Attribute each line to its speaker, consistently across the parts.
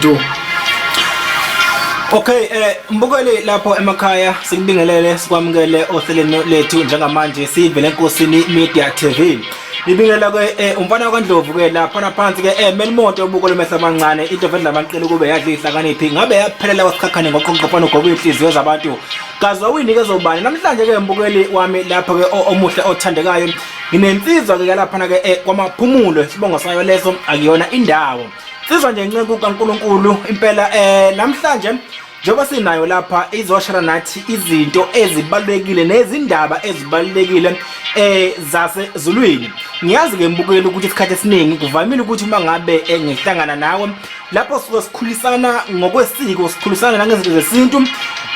Speaker 1: Do.
Speaker 2: Okay, mbukeli lapho emakhaya, sikubingelele, sikwamukele ohlelweni lethu njengamanje sivele eNkosini Media TV. Nibingelela ke umfana kaNdlovu ke lapha phansi ke Melmonte ubuko lomehlo amancane, into vele lamanqele kube yadla ihlakaniphi ngabe yaphelela kwasikhakhane ngoqoqofana ugogo inhliziyo zabantu. Kaze uyinike ubani namhlanje ke, mbukeli wami lapho ke omuhle othandekayo, nginensizwa ke lapha ke kwaMaphumulo, isibongo sayo leso akuyona indawo. Sizwa nje inceku kaNkulunkulu impela. Namhlanje njengoba sinayo lapha, izoshara nathi izinto ezibalulekile nezindaba ezibalulekile zasezulwini. Ngiyazi ke, mbukeli, ukuthi isikhathi esiningi kuvamile ukuthi uma ngabe ngihlangana nawe lapho suke sikhulisana ngokwesiko, sikhulisana nangezinto zesintu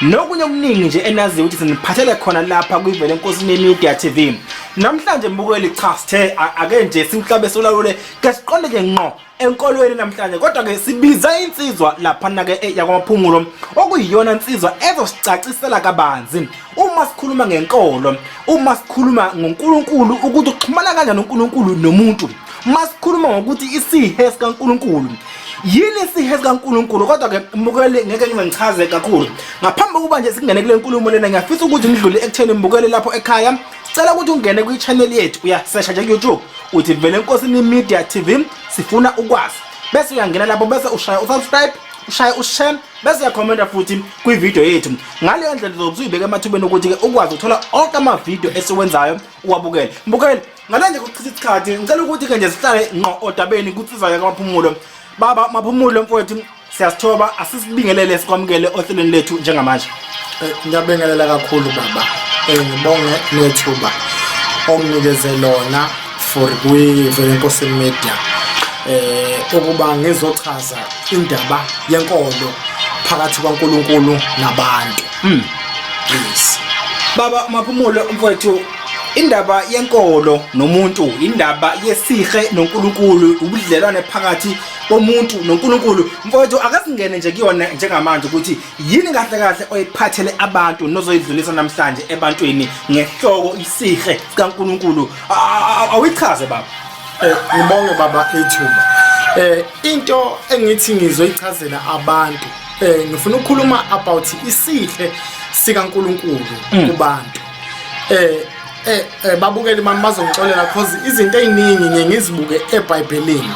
Speaker 2: nokunye okuningi nje enaziyo ukuthi siniphathele khona lapha kwiVele Enkosini Media TV. Namhlanje, mbukeli, cha, sithe ake nje sihlabe solawule ke, siqonde ke ngqo enkolweni namhlanje, kodwa ke sibiza insizwa laphana ke yakwaMaphumulo, okuyiyona insizwa ezosicacisela kabanzi uma sikhuluma ngenkolo, uma sikhuluma ngoNkulunkulu, ukuthi uxhumana kanjani uNkulunkulu nomuntu, uma sikhuluma ngokuthi isihe sikaNkulunkulu yini, isihe sikaNkulunkulu. Kodwa ke, mbukeli, ngeke ngize ngichaze kakhulu. Ngaphambi kokuba nje singene kule nkulumo lena, ngiyafisa ukuthi ngidlule ekutheni, mbukeli lapho ekhaya, sicela ukuthi ungene kwi-channel yethu. Uyasesha nje ku-YouTube, uthi Vele Enkosini Media TV, sifuna ukwazi, bese uyangena lapho, bese ushaya usubscribe, ushaya ushare, bese uyakhomenta futhi kwividiyo yethu. Ngaleyo ndlela uzobe usuyibeka emathubeni ukuthi-ke ukwazi ukuthola onke amavidiyo esiwenzayo, uwabukele. Mbukeli, ngale nje kuchitha isikhathi, ngicela ukuthi-ke nje sihlale ngqo odabeni kunsizwa yakwaMaphumulo. Baba Maphumulo, mfowethu, siyasithoba, asisibingelele, sikwamukele ohlelweni lethu njengamanje.
Speaker 1: Ngiyabingelela kakhulu, baba. Ngibonge nethuba onginikeze lona for kwiVele Enkosini Media ukuba ngizochaza indaba yenkolo phakathi kwaNkulunkulu nabantu. Yes.
Speaker 2: Baba Maphumulo, mfowethu, indaba yenkolo nomuntu, indaba yesihe noNkulunkulu, ubudlelwane phakathi komuntu noNkulunkulu, mfowethu, akasingene nje kuyona njengamanje ukuthi yini kahle kahle oyiphathele abantu nozoyidlulisa namhlanje ebantwini ngehloko isihe sikaNkulunkulu. Awuyichaze, baba.
Speaker 1: Ngibonge, baba, ithuba. Into engithi ngizoyichazela abantu, ngifuna ukukhuluma about isihe sikaNkulunkulu kubantu. Babukeli bami bazongixolela cause izinto eziningi ngiye ngizibuke eBhayibhelini.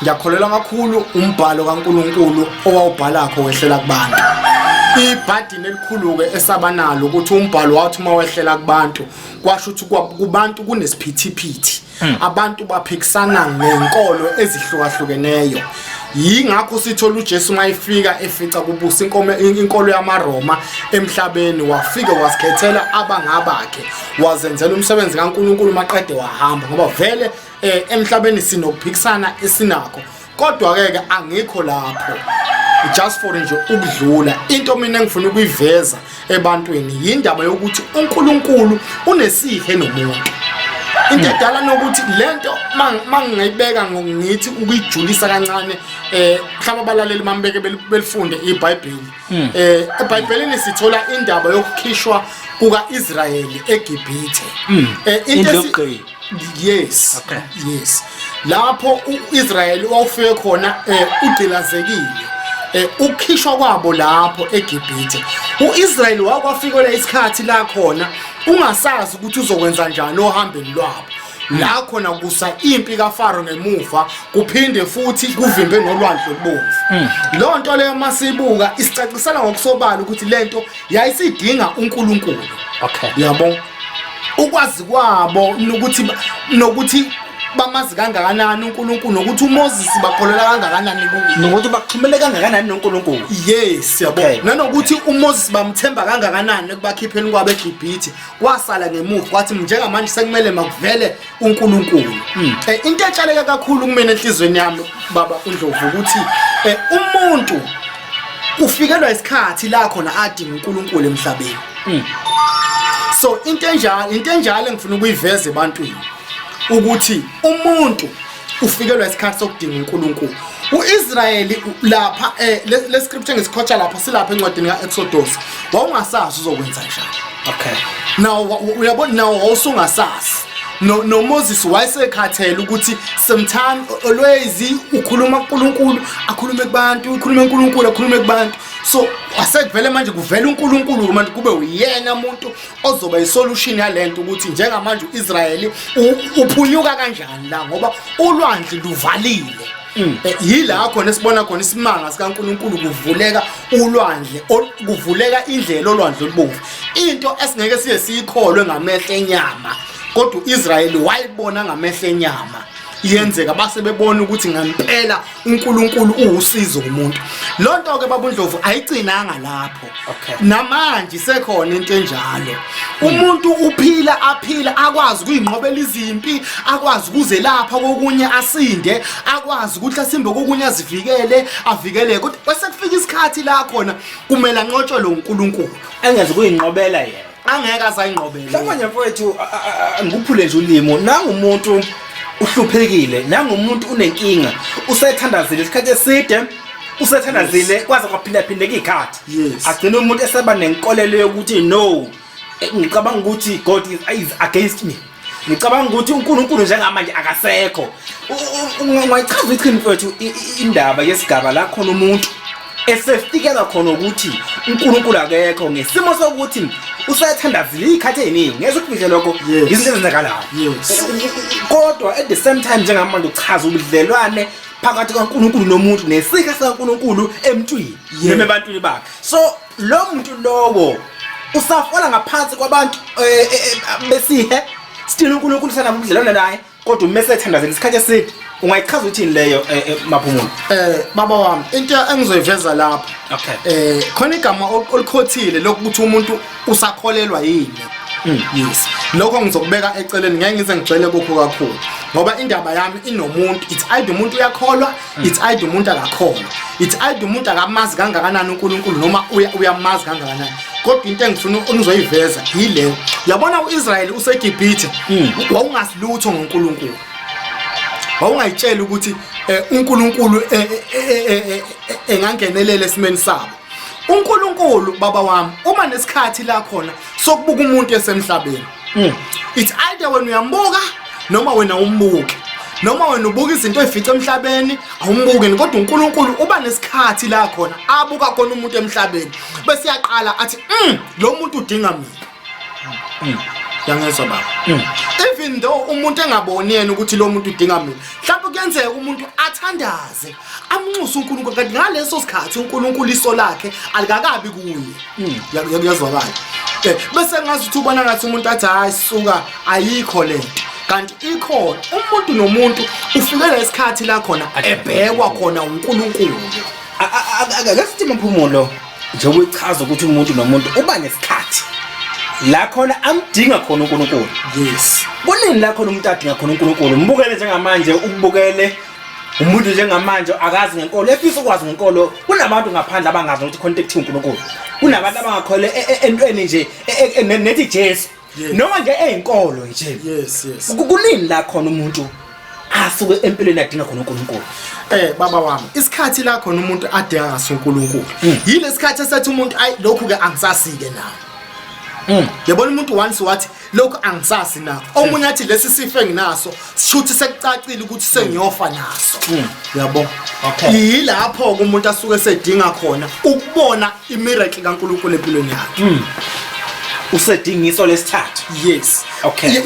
Speaker 1: Ngiyakholelwa kakhulu umbhalo kaNkulunkulu owawubhalakho wehlela kubantu. Ibhadini elikhulu ke esabanalo ukuthi umbhalo wathi uma wehlela kubantu, kwasho ukuthi kubantu kunesiphithiphithi. Abantu baphikisana ngenkolo ezihlukahlukeneyo. Yingakho sithola uJesu mayifika efica kubusa inkomo inkolo yamaRoma emhlabeni, wafika wasikhethela abangabakhe, wazenzela umsebenzi kaNkulunkulu, maqede wahamba, ngoba vele emhlabeni sinokuphikisana esinakho. Kodwa ke angikho lapho just for nje ukudlula. Into mina engifuna ukuyiveza ebantwini yindaba yokuthi uNkulunkulu unesihe nomuntu. Into edala nokuthi lento mangingayibeka ngithi ukuyijulisa kancane, mhlawumbe abalaleli mambeke belifunde iBhayibheli. EBhayibhelini sithola indaba yokukhishwa kukaIsrayeli eGibhithe. Into
Speaker 2: Indlu yokugqila.
Speaker 1: Yes. Yes, lapho uIsrael wawufike khona ugqilazekile. Ukukhishwa kwabo lapho eGibhithe, uIsrael wakwafikela isikhathi la khona ungasazi ukuthi uzokwenza njani ohambeni lwabo, la khona kusa impi kaFaro ngemuva, kuphinde futhi kuvimbe nolwandle olubomvu. Leyo nto leyo masibuka isicacisela ngokusobala ukuthi lento yayisidinga uNkulunkulu. Yabo, ukwazi kwabo nokuthi bamazi kangakanani uNkulunkulu, nokuthi uMoses bakholelwa kangakanani kuye,
Speaker 2: nokuthi baxhumele kangakanani noNkulunkulu.
Speaker 1: Yes, yabo. Nanokuthi uMoses bamthemba kangakanani ekubakhipheni kwabo eGibhithe, kwasala ngemuva kwathi njengamanje sekumele makuvele uNkulunkulu. Into etshaleka kakhulu kumina enhlizweni yami, baba uNdlovu, ukuthi umuntu ufikelwa isikhathi la khona adinga uNkulunkulu emhlabeni. So into enjalo engifuna ukuyiveza ebantwini ukuthi umuntu ufikelwa isikhathi sokudinga uNkulunkulu. uIsrayeli lapha, le scripture ngisiquota lapha, silapha encwadini kaExodus, wawungasazi uzokwenza njani. Now uyabona, now wawusungasazi. No no Moses wayesekhathele ukuthi sometime always ukhuluma kuNkulunkulu, akhulume kubantu, ukhulume kuNkulunkulu, akhulume kubantu. So asekuvele manje kuvela uNkulunkulu manje kube uyena umuntu ozoba isolution yalento ukuthi njengamanje uIsrayeli uphunyuka kanjani la ngoba ulwandle luvalile. Yila khona esibona khona isimanga sikaNkulunkulu kuvuleka ulwandle, kuvuleka indlela olwandle olubomvu, into esingeke siye siyikholwe ngamehlo enyama, kodwa uIsrayeli wayibona ngamehlo enyama iyenzeka, base bebona ukuthi ngempela uNkulunkulu uwusizo kumuntu. Lonto ke babundlovu ayicinanga lapho. Namanje sekhona into enjalo. Umuntu uphila aphila akwazi ukuyinqobela izimpi, akwazi ukuzelapha kokunye asinde, akwazi ukuthi asimbe kokunye azivikele, avikeleke. Kodwa bese kufika isikhathi la khona kumele anqotshwe uNkulunkulu.
Speaker 2: Engeze kuyinqobela yena.
Speaker 1: Angeke azayinqobele.
Speaker 2: Mhlawumbe mfowethu ngikuphule nje ulimo, nangumuntu uhluphekile, nangumuntu unenkinga, usethandazile isikhathi eside, usethandazile kwaze kwaphindaphindeka izikhathi. Agcina umuntu eseba nenkolelo yokuthi no, ngicabanga ukuthi God is against me. Ngicabanga ukuthi uNkulunkulu njengamanje akasekho. Ungayichaza ichini mfowethu indaba yesigaba la khona umuntu esefikela khona ukuthi uNkulunkulu akekho ngesimo sokuthi usethandazile izikhathi eziningi, ngeke ukufihle lokho, izinto ezenzakalayo. Kodwa at the same time njengamanje uchaza ubudlelwane phakathi kaNkulunkulu nomuntu nesika sikaNkulunkulu emntwini noma ebantwini bakhe. So lo muntu lowo usafola ngaphansi kwabantu besihe, still uNkulunkulu usanabo ubudlelwane naye, kodwa uma esethandazela isikhathi eside. Ungayichaza uthini leyo, Maphumulo?
Speaker 1: Baba wami, into engizoyiveza lapha, khona igama olikhothile lokuthi umuntu usakholelwa yini. Yes, lokho ngizokubeka eceleni, ngeke ngize ngigxile kukho kakhulu ngoba indaba yami inomuntu. It's either umuntu uyakholwa, it's either umuntu akakholwa, it's either umuntu akamazi kangakanani uNkulunkulu noma uyamazi kangakanani. Kodwa into engifuna ngizoyiveza yile, uyabona uIsrayeli useGibhithe, wawungasilutho ngoNkulunkulu, wawungayitshela ukuthi uNkulunkulu engangenelela esimeni sabo. uNkulunkulu baba wami uma nesikhathi la khona sokubuka umuntu esemhlabeni, it's either wena uyambuka noma wena umbuke, noma wena ubuka izinto ezifice emhlabeni awumbuke, kodwa uNkulunkulu uba nesikhathi la khona abuka khona umuntu emhlabeni, bese yaqala athi lo muntu udinga mina. Yangezwa baba? Even though umuntu engaboni yena ukuthi lo muntu udinga mina, mhlawumbe kuyenzeka umuntu athandaze amnxuse uNkulunkulu, kanti ngaleso sikhathi uNkulunkulu iso lakhe alikakabi kuye. Kuyazwakala? Bese ngazi ukuthi ubona ngathi umuntu athi hayi suka ayikho lento, kanti ikhona. Umuntu nomuntu ufikela isikhathi la khona ebhekwa khona uNkulunkulu.
Speaker 2: Ake sithi Maphumulo, njengoba uchaza ukuthi umuntu nomuntu uba nesikhathi la khona amdinga khona uNkulunkulu. Kunini la khona umuntu adinga khona uNkulunkulu? Mbukele njengamanje, ukubukele umuntu njengamanje akazi ngenkolo, efisa ukwazi ngenkolo. Kunabantu ngaphandle abangazi ukuthi khona into ekuthiwa uNkulunkulu. Kunabantu abangakholwa entweni nje nethi Jesu, noma nje eyinkolo nje.
Speaker 1: Yes yes.
Speaker 2: Kunini la khona umuntu asuke empilweni adinga khona uNkulunkulu?
Speaker 1: Baba wami, isikhathi la khona umuntu adinga ngaso uNkulunkulu yilesikhathi esethi umuntu ayi lokhu ke angisasike nawo. Yabona umuntu once wathi lokhu angisasi nakho, omunye athi lesi sifo enginaso sishuthi sekucacile ukuthi sengiyofa naso. Yabo? Yilapho umuntu asuke sedinga khona ukubona imiracle kaNkulunkulu empilweni yakhe.
Speaker 2: Usedinga iso lesithathu.
Speaker 1: Yes.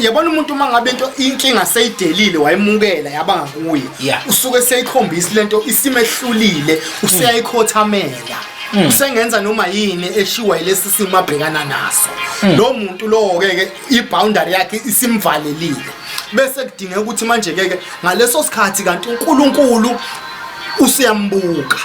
Speaker 1: Yabona umuntu uma ngabe into inkinga seyidelile wayimukela yaba ngakuye, usuke seyikhombisa lento isimehlulile, useyayikhothamela, usengenza noma yini eshiwa yilesi simo abhekana naso. Lo muntu lowo ke ke iboundary yakhe isimvalelile, bese kudingeka ukuthi manje ke ke ngaleso sikhathi kanti uNkulunkulu useyambuka.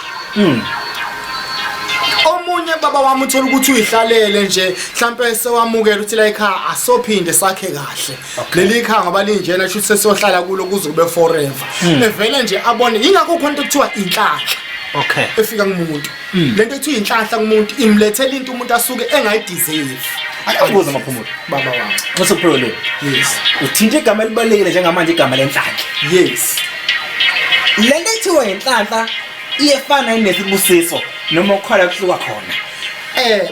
Speaker 1: Omunye baba wami uthola ukuthi uyihlalele nje, mhlambe sewamukela ukuthi la ekhaya asophinde sakhe kahle leli khaya ngoba linjena, shuthi sesiyohlala kulo kuze kube forever. Evele nje abone, ingakho khona into ekuthiwa inhlanhla efika kumuntu. Lento ekuthiwa inhlanhla kumuntu imlethela into umuntu asuke engayideserve.
Speaker 2: Akubuza Maphumulo.
Speaker 1: Baba wami.
Speaker 2: Ngisekuphelo. Uthinta igama elibalulekile njengamanje, igama lenhlanhla. Lento ethiwa inhlanhla iyefana nesibusiso noma ukukholwa kuhluka khona?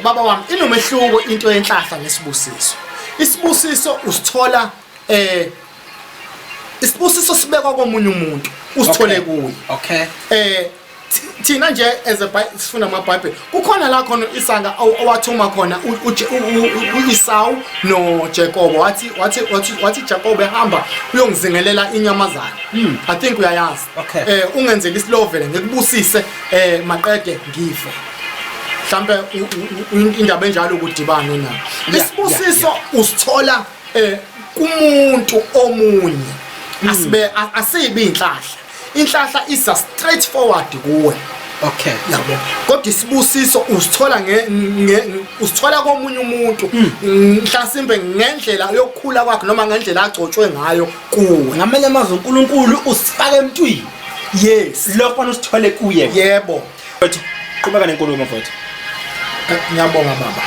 Speaker 1: Baba wami, inomehluko into yenhlanhla nesibusiso. Isibusiso usithola Isibusiso sibekwa komunye umuntu, usithole kuye. Thina nje as a sifunda amaBhayibheli, kukhona la khona isanga owathuma khona uIsau noJacob, wathi Jacob, ehamba uyongizingelela inyamazana. I think uyayazi. Ungenzela isilovele, ngikubusise, maqede ngife. Mhlambe indaba enjalo ukudibana na. Isibusiso usithola kumuntu omunye. Asibe asibi inhlahla. Inhlahla isa straight forward kuwe. Yabo. Kodwa isibusiso usithola nge usithola komunye umuntu, mhlasimbe ngendlela yokukhula kwakhe noma ngendlela agcotshwe ngayo kuwe.
Speaker 2: Ngamanye amazwi, uNkulunkulu usifaka emntwini.
Speaker 1: Yes.
Speaker 2: Lokho usithole kuye.
Speaker 1: Yebo.
Speaker 2: Mfowethu, qhubeka nenkulumo, mfowethu.
Speaker 1: Ngiyabonga, baba.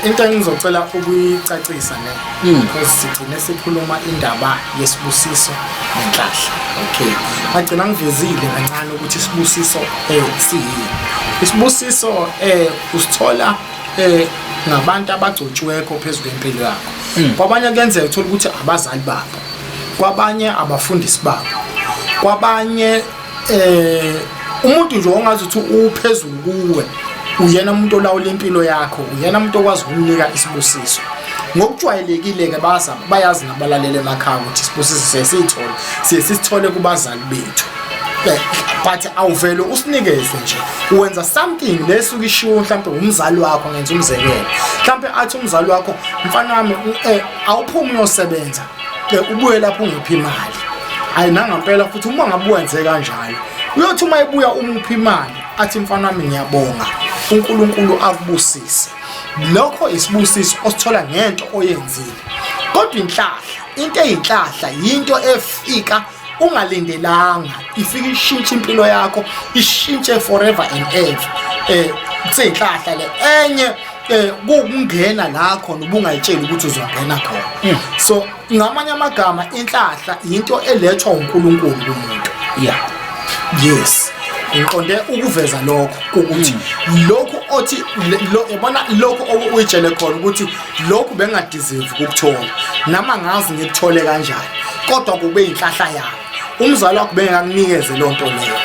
Speaker 1: Into engizocela ukuyicacisa ne, because sigcine sikhuluma indaba yesibusiso nenhlahla. Okay. Ngagcina ngivezile kancane ukuthi isibusiso siyini. Isibusiso usithola ngabantu abagcotshiwekho phezulu kwempilo yakho. Kwabanye kuyenzeka uthola ukuthi abazali babo. Kwabanye abafundisi babo. Kwabanye umuntu nje ongazi ukuthi uphezulu kuwe, uyena umuntu olawula impilo yakho, uyena umuntu okwazi ukunika isibusiso. Ngokujwayelekile ke baza bayazi nabalaleli emakhaya ukuthi isibusiso siyesithole, siyesithole kubazali bethu. But awuvele usinikeze nje, wenza something lesuke ishiwo mhlawumbe umzali wakho. Ngenza umzekelo, mhlawumbe athi umzali wakho, "Mfana wami, awuphumi uyosebenza, ubuye lapho ungiphi imali." Hayi, nangampela futhi uma ngabe wenze kanjalo, uyothi uma ebuya umuphi imali, athi, "Mfana wami, ngiyabonga, uNkulunkulu akubusise." Lokho isibusiso osithola ngento oyenzile. Kodwa inhlahla, into eyinhlahla yinto efika ungalindelanga, ifika ishintshe impilo yakho, ishintshe forever and ever. Kuseyinhlahla le enye kungena la khona ubungayitsheli ukuthi uzongena khona. So ngamanye amagama, inhlahla into elethwa uNkulunkulu kumuntu. Yes, ngiqonde ukuveza lokho ukuthi lokhu othi lo yabona, lokhu uyitshele khona ukuthi lokhu bengadeserve ukukuthola, nama ngazi ngikuthole kanjani, kodwa kube inhlahla yami. Umzali wakho bengakunikeze lonto leyo,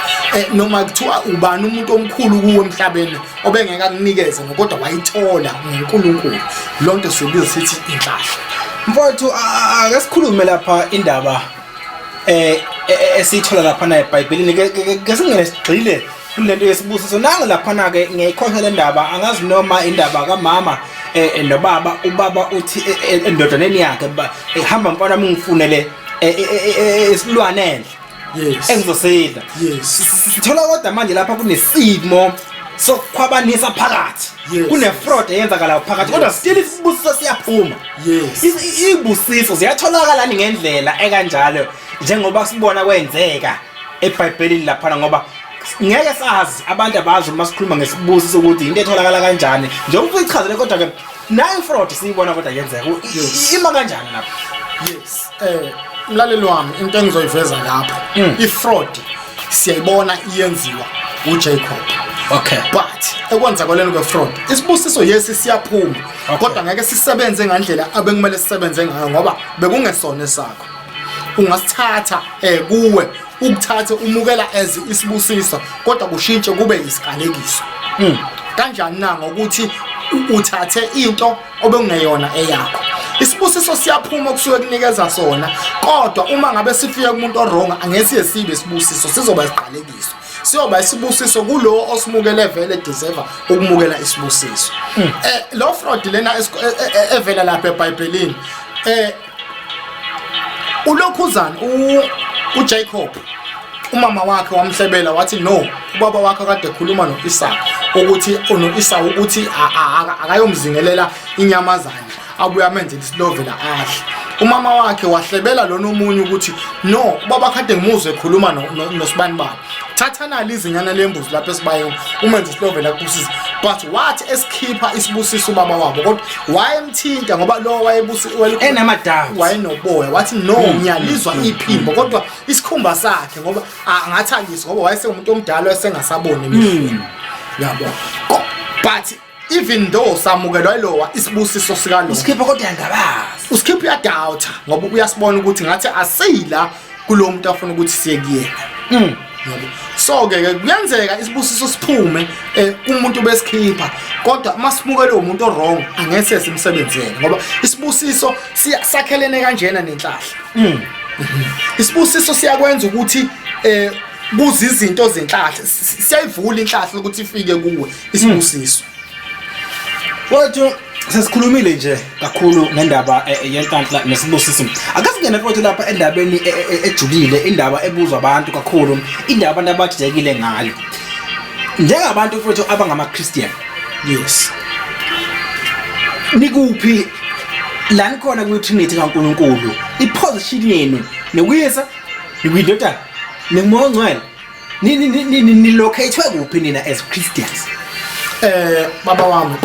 Speaker 1: noma kuthiwa ubani umuntu omkhulu kuwe emhlabeni obengeke akunikeze, kodwa wayithola ngoNkulunkulu. Lonto sibiza sithi inhlahla.
Speaker 2: Mfowethu, ake sikhulume lapha indaba esiyithola lapha na eBhayibhelini. Ke singene sigxile kulento yesibusiso nangu lapha na ke. Ngiyayikhohlwa le ndaba, angazi noma indaba kamama nobaba. Ubaba uthi endodaneni yakhe, "Hamba mfana wami, ngifunele isilwane enhle engizosidla." Sithola kodwa manje lapha kunesimo sokukhwabanisa phakathi. Kune-fraud eyenzakalayo phakathi, kodwa still isibusiso siyaphuma. Izibusiso ziyatholakala ngendlela ekanjalo njengoba sibona kwenzeka eBhayibhelini laphana, ngoba ngeke sazi, abantu abazi uma sikhuluma ngesibusiso ukuthi into etholakala kanjani njengoba uyichazele, kodwa ke nayo fraud siyibona kodwa yenzeka. Ima kanjani lapho?
Speaker 1: Yes, mlaleli wami, into engizoyiveza lapho, i-fraud siyayibona iyenziwa uJacob. But ekwenzakaleni kwe-fraud, isibusiso yesi siyaphuma, kodwa ngeke sisebenze ngandlela abekumele sisebenze ngayo, ngoba bekungesona esakho. Ungasithatha kuwe, ukuthathe umukela as isibusiso, kodwa kushintshe kube isiqalekiso. Kanjani na? Ngokuthi uthathe into obekungeyona eyakho. Isibusiso siyaphuma kusuke kunikeza sona, kodwa uma ngabe sifika kumuntu owrong, angesiye sibe isibusiso, sizoba isiqalekiso. Siyoba isibusiso kulo osimukele vele deserve ukumukela isibusiso. Lo fraud lena evela lapha eBhayibhelini, ulokhuzana uJacob, umama wakhe wamhlebela wathi no, ubaba wakhe kade ekhuluma noIsaka ukuthi unoIsau ukuthi akayomzingelela inyamazana, abuye amenzele isilovela adle. Umama wakhe wahlebela lona omunye ukuthi no, ubaba kade ngimuzwe ekhuluma nosibani bani, thatha nali izinyana lembuzi lapha esibayeni, umenze isilovela kusiza. But wathi esikhipha isibusiso ubaba wabo, kodwa wayemthinta ngoba lo wayebusi
Speaker 2: Enama-doubts.
Speaker 1: Wayenoboya, wathi no, ngiyalizwa iphimbo, kodwa isikhumba sakhe ngoba angathi alizwa, ngoba wayesengumuntu omdala, wayesengasaboni emehlweni, yabo. But Even though samukelwa yilowa isibusiso sikalo,
Speaker 2: uSkhipha kodwa uyangabaza.
Speaker 1: Usikhipha uyadoubta ngoba uyasibona ukuthi ngathi asila kulo muntu afuna ukuthi siye kuyena. Yabo, so ke ke kuyenzeka isibusiso siphume kumuntu besikhipha, kodwa masimukele umuntu owrong angeke simsebenzele, ngoba isibusiso sakhelene kanjena nenhlahla. Isibusiso siyakwenza ukuthi kuze izinto zenhlahla, siyayivula inhlahla ukuthi ifike kuwe isibusiso.
Speaker 2: Mfowethu, sesikhulumile nje kakhulu ngendaba yenhlanhla nesibusiso. Ake singene mfowethu lapha endabeni ejulile, indaba ebuzwa abantu kakhulu, indaba abantu abajijekile ngayo. Njengabantu mfowethu abangama-Christian, nikuphi la nikhona kwi-Trinity kaNkulunkulu? I-position yenu nikuyisa, nikuyindodana, ningumoya ongcwele. Ni-locate kuphi nina as Christians?
Speaker 1: Baba wami,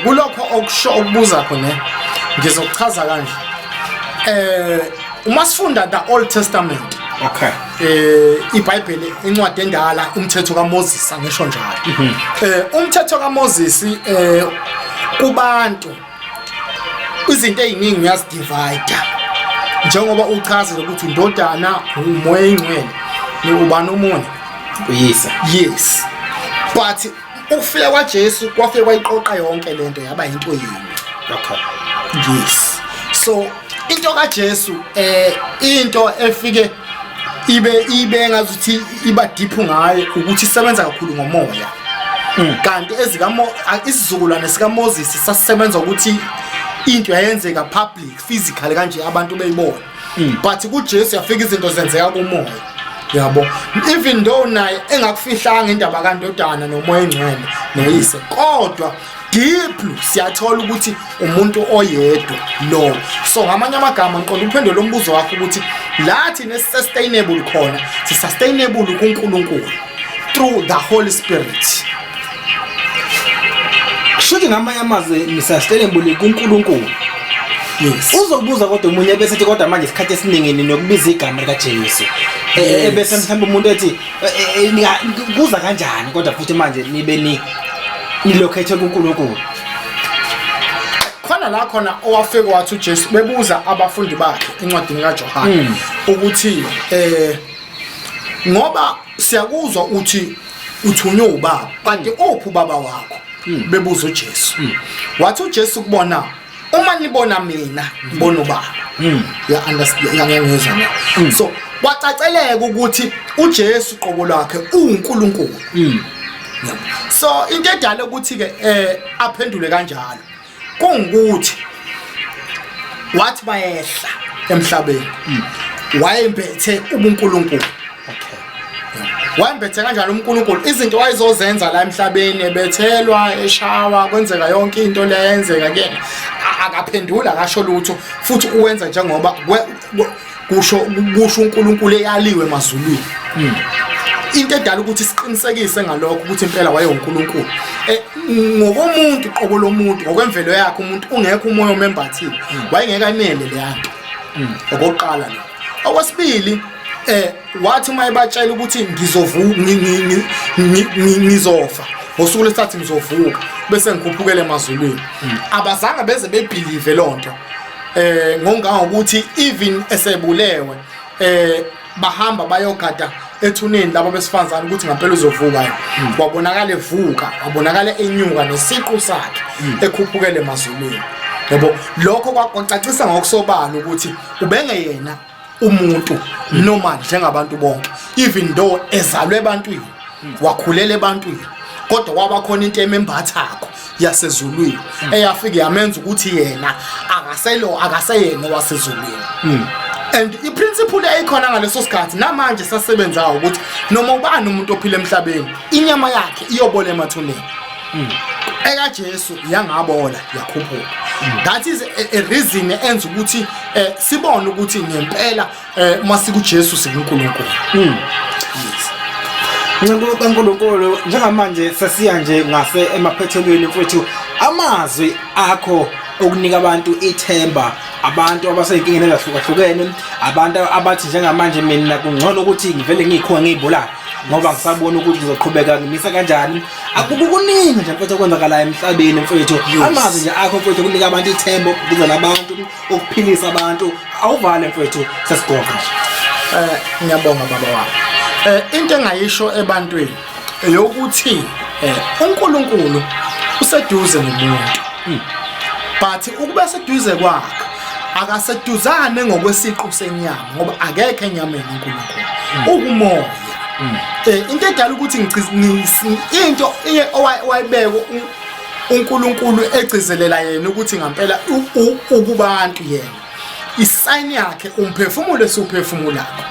Speaker 1: kulokho okusho okubuza khona ngizokuchaza kanje. Uma sifunda the Old Testament, iBhayibheli, incwadi endala, umthetho kaMoses, angisho njalo. Umthetho kaMoses kubantu izinto eziningi uyazidivide, njengoba uchaza ukuthi indodana, umoya engcwele, ubani omunye?
Speaker 2: Uyise.
Speaker 1: Yes, but ukufika kwaJesu kwafike kwayiqoqa yonke lento yaba into yinye. Yes, so into kaJesu into efike ibe ngazuthi iba deep ngayo ukuthi isebenza kakhulu ngomoya, kanti ezikamo isizukulwane sika Moses sasisebenza ukuthi into yayenzeka public, physically kanje, abantu beyibona, but kuJesu yafika izinto zenzeka kumoya, yabo. Even though naye engakufihlanga indaba kandodana nomoya engcwele noyise, kodwa deep siyathola ukuthi umuntu oyedwa lo. So ngamanye amagama ngiqonda uphendule umbuzo wakho ukuthi la thina sustainable khona, si sustainable kuNkulunkulu through the Holy Spirit.
Speaker 2: Kushuthi ngamanye amazwi ni-sustainable kuNkulunkulu.
Speaker 1: Yes.
Speaker 2: Uzobuza kodwa omunye bese ethi, kodwa manje isikhathi esiningi ninokubiza igama likaJesu. Bese mhlawumbe umuntu ethi kuza kanjani kodwa futhi manje nibe ni-locate kuNkulunkulu?
Speaker 1: Khona la khona owafika wathi uJesu, bebuza abafundi bakhe encwadini kaJohane ukuthi ngoba siyakuzwa uthi uthunywe ubaba, kanti uphi ubaba wakho? Bebuza uJesu, wathi uJesu kubona, uma nibona mina, nibona ubaba. Ya understand? Yangiyangizwa na? So kwacaceleka ukuthi uJesu qobo lwakhe uNkulunkulu. Yabo. So into edala ukuthi ke aphendule kanjalo kungukuthi wathi bayehla emhlabeni wayembethe ubuNkulunkulu. Wayembethe kanjalo uNkulunkulu, izinto wayezozenza la emhlabeni, ebethelwa, eshawa, kwenzeka yonke into leyenzeka kuyena, akaphendula, akasho lutho, futhi uwenza njengoba kusho uNkulunkulu eyaliwe emazulwini. Into edala ukuthi siqinisekise ngalokho ukuthi impela waye uNkulunkulu, ngokomuntu qobo lomuntu, ngokwemvelo yakhe umuntu, ungekho umoya omembathile, wayengeke anele leyanto. Okokuqala lo. Okwesibili, wathi uma ebatshela ukuthi ngizovuka, ngizofa ngosuku lesithathu, ngizovuka bese ngikhuphukele emazulwini, abazange beze bebelieve lonto, ngongangokuthi even esebulewe bahamba bayogada ethuneni labo besifazane ukuthi ngampela uzovuka yena. Wabonakala evuka, wabonakala enyuka nesiqu sakhe ekhuphukele emazulwini, yabo. Lokho kwacacisa ngokusobala ukuthi ubengeyena umuntu normal njengabantu bonke. Even though ezalwe ebantwini, wakhulela ebantwini, kodwa kwaba khona into emembathakho yasezulwini eyafika yamenza ukuthi yena akaselo, akaseyena wasezulwini. And iprinciple eyayikhona ngaleso sikhathi namanje sasebenzayo ukuthi noma ubani umuntu ophila emhlabeni, inyama yakhe iyobola emathuneni, ekaJesu yangabola, yakhuphuka. That is a reason enza ukuthi sibone ukuthi ngempela uma sikuJesu sikuNkulunkulu. Yes.
Speaker 2: Nceku kaNkulunkulu, njengamanje sesiya nje ngase emaphethelweni mfowethu, amazwi akho okunika abantu ithemba, abantu abasey'nkingeni ezahlukahlukene, abantu abathi njengamanje mina kungcono ukuthi ngivele ngiyikhunga ngiyibulale. Ngoba ngisabona ukuthi ngizoqhubeka ngimisa kanjani. Akukuningi nje mfethu okwenzakalayo emhlabeni mfethu. Amazwi nje akho mfethu kunika abantu ithemba, ukubiza abantu, ukuphilisa abantu. Awuvale mfethu sesigoqa nje.
Speaker 1: Ngiyabonga baba wami. Into engayisho ebantwini eyokuthi uNkulunkulu useduze nomuntu. But ukuba seduze kwakhe akaseduzane ngokwesiqu senyama ngoba akekho enyameni uNkulunkulu. Ukumoya. Into edala ukuthi into owayibeka uNkulunkulu egcizelela yena ukuthi ngempela ukubantu yena. Isayini yakhe umphefumulo esiwuphefumulakho.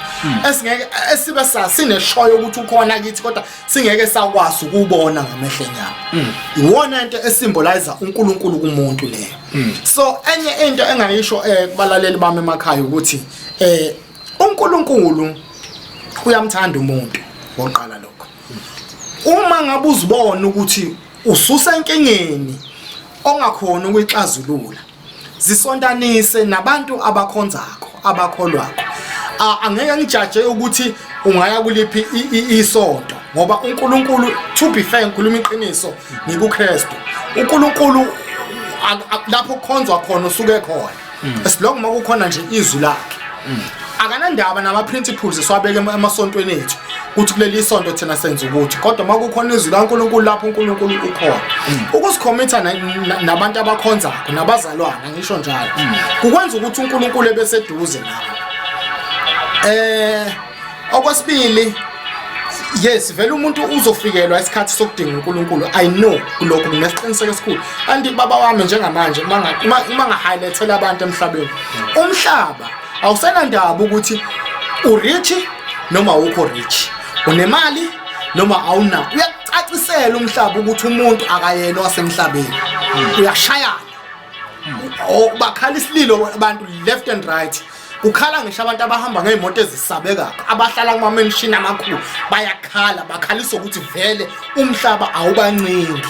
Speaker 1: Esingeke esibe sasineshoyo ukuthi ukhona kithi kodwa singeke sakwazi ukubona ngamehlo enyama. Iwona into esymbolize uNkulunkulu kumuntu leyo. So enye into engayisho kubalaleli bami emakhaya ukuthi uNkulunkulu uyamthanda umuntu woqala lokho. Uma ngabe uzibona ukuthi ususa enkingeni ongakhona ukuyixazulula, zisontanise nabantu abakhonzakho abakholwakho. Angeke ngijaje ukuthi ungaya kuliphi isonto ngoba uNkulunkulu, to be fair, ngikhuluma iqiniso, ngikuKristu. uNkulunkulu lapho kukhonzwa khona usuke khona, as long makukhona nje izwi lakhe. Akanandaba nama principles esiwabeka emasontweni ethu ukuthi kuleli sonto thina senza ukuthi, kodwa makukhona izwi laNkulunkulu lapho uNkulunkulu ukhona. Ukuzikhomitha nabantu abakhonzakho nabazalwana, ngisho njalo, kukwenza ukuthi uNkulunkulu ebeseduze nawe. Okwesibili, yes, vele umuntu uzofikelwa isikhathi sokudinga uNkulunkulu. I know kulokho nginesiqiniseko esikhulu. Anti baba wami njengamanje uma nga-highlightela abantu emhlabeni, umhlaba awusenandaba ukuthi urich noma awukho rich, unemali noma awunayo. Uyakucacisela umhlaba ukuthi umuntu akayena wasemhlabeni. Uyashayana, bakhala isililo abantu left and right, kukhala ngisho abantu abahamba ngey'moto ezisabekayo, abahlala kuma-mansion amakhulu bayakhala, bakhalisa ukuthi vele umhlaba awubancingi.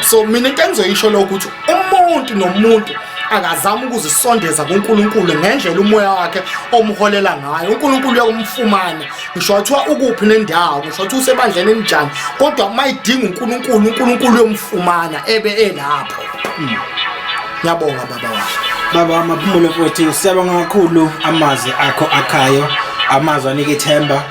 Speaker 1: So mina into engizoyisho lokho ukuthi umuntu nomuntu akazama ukuzisondeza kuNkulunkulu ngendlela umoya wakhe omholela ngayo. uNkulunkulu uyakumfumana ngisho wathiwa ukuphi nendawo, ngisho wathi usebandleni elinjani, kodwa uma idinga uNkulunkulu, uNkulunkulu uyomfumana ebe elapho. Ngiyabonga baba wami.
Speaker 2: Baba Maphumulo mfowethu, siyabonga kakhulu amazwi akho akhayo, amazwi anika ithemba,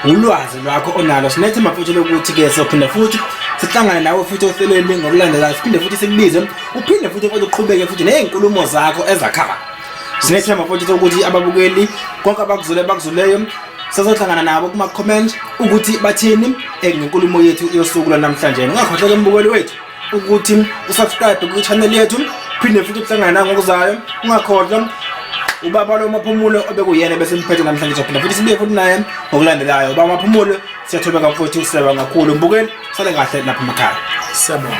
Speaker 2: ulwazi lwakho onalo. Sinethemba futhi lokuthi ke sophinda futhi sihlangane nawe futhi ohlelweni ngokulandelayo, siphinde futhi sikubize, uphinde futhi futhi uqhubeke futhi nezinkulumo zakho ezakhayo. Sinethemba futhi ukuthi ababukeli konke abakuzule bakuzuleyo sazohlangana nabo kuma comment ukuthi bathini ngenkulumo yethu yosuku lwanamhlanje. Ungakhohlwa ke mbukeli wethu ukuthi usubscribe ku channel yethu, phinde futhi uhlangane nawe ngokuzayo. Ungakhohlwa ubaba lo Maphumulo obekuyena bese mphethe namhlanje, sophinda futhi sibuye futhi naye ngokulandelayo. Ubaba Maphumulo, siyathobeka mfowethu, siyabonga kakhulu mbukeli, sale kahle lapha emakhaya.
Speaker 1: Siyabonga.